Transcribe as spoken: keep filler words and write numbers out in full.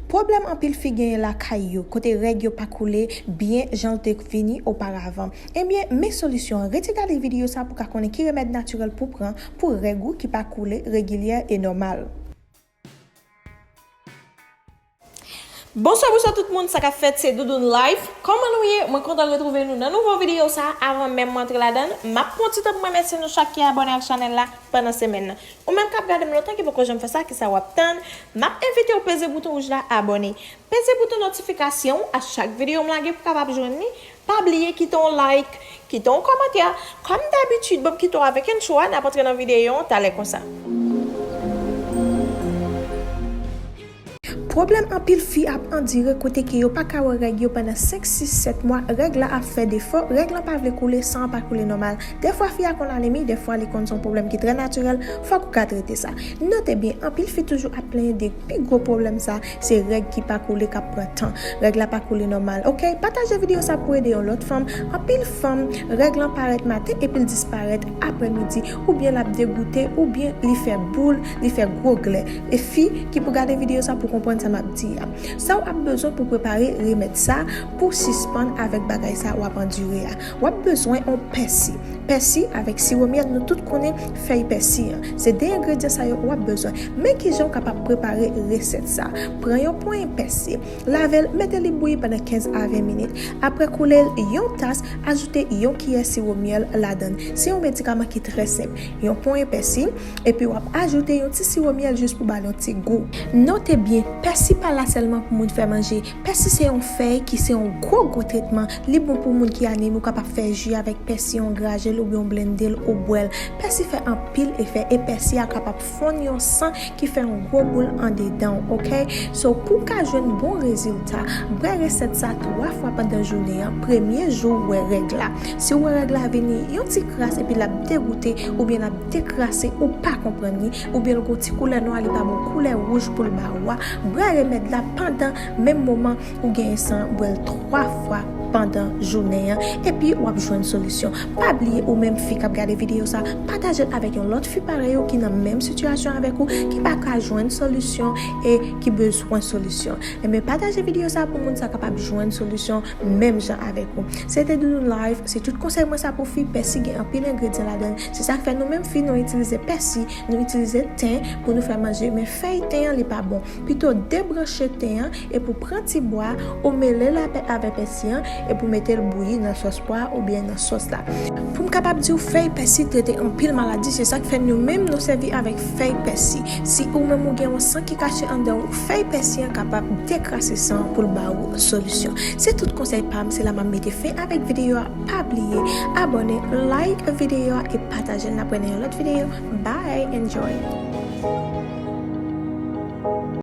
Pwoblèm anpil fi genyen lakay yo, kote règ yo pa koule byen jan l te vini oparavan. Ebyen, men solisyon an. Rete gade videyo sa pou w ka konnen ki remèd natirèl pou pran pou règ ou ki pa koule regilye e nòmal. Bonswa, bonswa tout moun, sa k ap fèt, se Doudoune Life. Kòman nou ye? Mwen kontan retwouve nou nan nouvo videyo sa. Avan menm mwen antre ladan l, m ap pran ti tan pou m remèsye nou chak ki abòne ak chanèl la pandan semèn nan. Ou menm k ap gade m lontan ki poko janm fè sa, kisa w ap tann? M ap envite w peze bouton wouj la abòne. Peze bouton notifikasyon a chak videyo m lage pou w kapab jwenn li. Pa bliye kite yon like, kite yon kòmantè. Kòm dabitid, ban m kite w avèk entwo a, n ap antre nan videyo an talè konsa. Pwoblèm anpil fi ap andire kote ke yo pa ka wè règ yo pandan senk, sis, sèt mwa, règ la ap fè defo, règ lan pa vle koule, san an pa koule nòmal. Defwa fi a konn anemi, defwa li konn se yon pwoblèm ki trè natirèl, fòk ou ka trete sa. Note byen, anpil fi toujou ap plenyen de pi gwo pwoblèm sa, se règ ki pa koule, k ap pran tan. Règ la pa koule nòmal, oke? Pataje videyo sa pou ede yon lòt fanm. Anpil fanm, règ lan parèt maten epi l disparèt aprèmidi, oubyen l ap degoute, oubyen li fè boul, li fè gwo glè. E fi ki pou gade videyo sa pou konprann sa m ap di a. Sa w ap bezwen pou prepare remèd sa, pou sispann avèk bagay sa w ap andire a. W ap bezwen yon pèsi. Pèsi avèk siwo myèl, nou tout konnen fèy pèsi an. Se de engredyan sa yo w ap bezwen. Men kijan w kapab prepare resèt sa. Pran yon ponyen pèsi, lave l, mete li bouyi pandan kenz a ven minit. Apre koule l yon tas, ajoute yon kiyè siwo myèl ladan l. Se yon medikaman ki trè senp. Yon ponyen pèsi, epi w ap ajoute yon ti siwo myèl jis pou ba l yon ti gou. Note byen, pèsi pa la sèlman pou moun fè manje. Pèsi se yon fèy ki se yon gwo gwo tretman. Li bon pou moun ki anemi, ou kapab fè ji avèk pèsi, yon graje l oubyen yon blende l ou bwè l. Pèsi fè anpil efè e pèsi a kapab fonn yon san ki fè yon gwo boul andedan w, oke? So, pou w ka jwenn bon rezilta, bwè resèt sa twa fwa pandan jounen an, premye jou w wè règ la. Si w wè règ la vini yon ti kras epi l ap degoute oubyen l ap dekrase, ou pa konprann li, oubyen l gon ti koulè nwa, li pa ba w koulè wouj pou l ba ou a, bwè remèd la pandan menm moman ou genyen san an, bwè l twa fwa pandan jounen an, epi w ap jwenn solisyon. Pa bliye, ou menm fi k ap gade videyo sa, pataje l avèk yon lòt fi parèy ou ki nan menm sitiyasyon avèk ou, ki pa ka jwenn solisyon e ki bezwen solisyon. Ebyen, pataje videyo sa pou moun sa kapab jwenn solisyon menm jan avèk ou. Se te Doudoune Life, se tout konsèy mwen sa pou fi, pèsi gen anpil engredyan ladan l. Se sa k fè nou menm fi, nou itilize pèsi, nou itilize ten pou nou fè manje, men fèy ten an, li pa bon. Pito debranche ten an, epi w pran ti bwa, ou mele l avè, avè pèsi an, epi w mete l bouyi nan sòs pwa oubyen nan sòs la. Pou m kapab di w, fèy pèsi trete anpil maladi, se sa k fè nou menm nou sèvi avèk fèy pèsi. Si ou menm ou gen yon san ki kache anndan w, fèy pèsi an kapab dekrase san an pou l ba ou solisyon. Se tout konsèy pa m, se la m ap mete fen avèk videyo a. Pa bliye abòne, like videyo a e pataje l. N ap wè nan yon lòt videyo. Bye, enjoy.